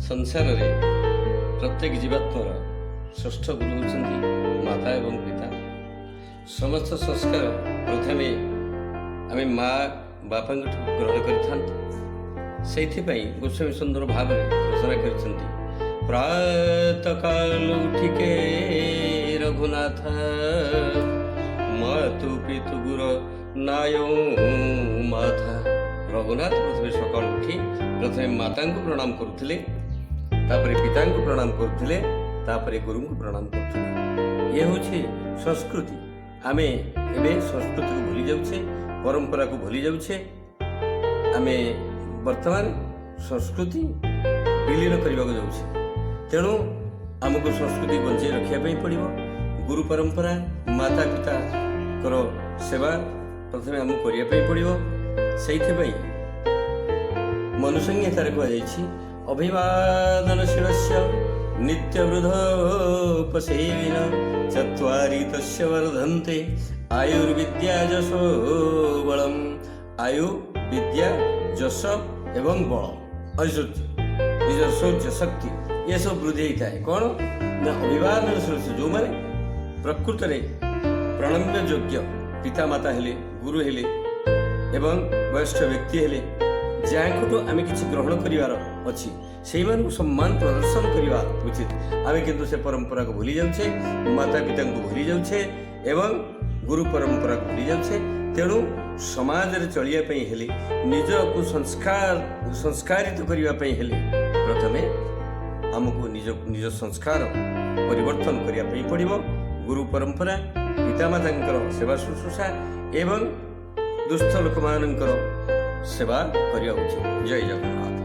ସଂସାରରେ ପ୍ରତ୍ୟେକ ଜୀବାତ୍ମାର ଷଷ୍ଠ ଗୁରୁ ହେଉଛନ୍ତି ମାତା ଏବଂ ପିତା। ସମସ୍ତ ସଂସ୍କାର ପ୍ରଥମେ ଆମେ ମା ବାପାଙ୍କଠୁ ଗ୍ରହଣ କରିଥାନ୍ତି। ସେଇଥିପାଇଁ ଗୋସ୍ୱାମୀ ସୁନ୍ଦର ଭାବରେ ରଚନା କରିଛନ୍ତି, ପ୍ରାତଃକାଳ ଉଠିକେ ରଘୁନାଥ ମାତୁ ପିତୁ ଗୁର ନାୟ ମାଥା। ରଘୁନାଥ ପ୍ରଥମେ ସକାଳୁ ଉଠି ପ୍ରଥମେ ମାତାଙ୍କୁ ପ୍ରଣାମ କରୁଥିଲେ, ତାପରେ ପିତାଙ୍କୁ ପ୍ରଣାମ କରୁଥିଲେ, ତାପରେ ଗୁରୁଙ୍କୁ ପ୍ରଣାମ କରୁଥିଲେ। ଇଏ ହେଉଛି ସଂସ୍କୃତି। ଆମେ ଏବେ ସଂସ୍କୃତିକୁ ଭୁଲି ଯାଉଛେ, ପରମ୍ପରାକୁ ଭୁଲି ଯାଉଛେ। ଆମେ ବର୍ତ୍ତମାନ ସଂସ୍କୃତି ବିଲୀନ କରିବାକୁ ଯାଉଛେ। ତେଣୁ ଆମକୁ ସଂସ୍କୃତି ବଞ୍ଚେଇ ରଖିବା ପାଇଁ ପଡ଼ିବ। ଗୁରୁ ପରମ୍ପରା, ମାତା ପିତାଙ୍କର ସେବା ପ୍ରଥମେ ଆମକୁ କରିବା ପାଇଁ ପଡ଼ିବ। ସେଇଥିପାଇଁ ମନୁସଂହିତାରେ କୁହାଯାଇଛି, ଅଭିବାଦନଶୀଳସ୍ୟ ନିତ୍ୟବୃଦ୍ଧୋପସେବିନ ଚତ୍ୱାରି ତସ୍ୟ ବର୍ଦ୍ଧନ୍ତେ ଆୟୁର୍ବିଦ୍ୟା ଯଶୋ ବଳମ୍। ଆୟୁ, ବିଦ୍ୟା, ଯଶ ଏବଂ ବଳ, ଐଶ୍ୱର୍ଯ୍ୟ, ନିଜର ଶୌର୍ଯ୍ୟ ଶକ୍ତି, ଏସବୁ ବୃଦ୍ଧି ହେଇଥାଏ। କ'ଣ ନା ଅଭିବାଦନଶୀଳ, ଯେଉଁମାନେ ପ୍ରକୃତରେ ପ୍ରଣମ୍ୟ ଯୋଗ୍ୟ, ପିତାମାତା ହେଲେ, ଗୁରୁ ହେଲେ ଏବଂ ବୟସ୍କ ବ୍ୟକ୍ତି ହେଲେ, ଯାହାଙ୍କଠୁ ଆମେ କିଛି ଗ୍ରହଣ କରିବାର ଅଛି, ସେଇମାନଙ୍କୁ ସମ୍ମାନ ପ୍ରଦର୍ଶନ କରିବା ଉଚିତ। ଆମେ କିନ୍ତୁ ସେ ପରମ୍ପରାକୁ ଭୁଲି ଯାଉଛେ, ମାତା ପିତାଙ୍କୁ ଭୁଲି ଯାଉଛେ ଏବଂ ଗୁରୁ ପରମ୍ପରାକୁ ଭୁଲି ଯାଉଛେ। ତେଣୁ ସମାଜରେ ଚଳିବା ପାଇଁ ହେଲେ, ନିଜକୁ ସଂସ୍କାରିତ କରିବା ପାଇଁ ହେଲେ ପ୍ରଥମେ ଆମକୁ ନିଜ ସଂସ୍କାର ପରିବର୍ତ୍ତନ କରିବା ପାଇଁ ପଡ଼ିବ। ଗୁରୁ ପରମ୍ପରା, ପିତାମାତାଙ୍କର ସେବା ଶୁଶ୍ରୂଷା ଏବଂ ଦୁଃସ୍ଥ ଲୋକମାନଙ୍କର ସେବା କରିବା ଉଚିତ। ଜୟ ଜଗନ୍ନାଥ।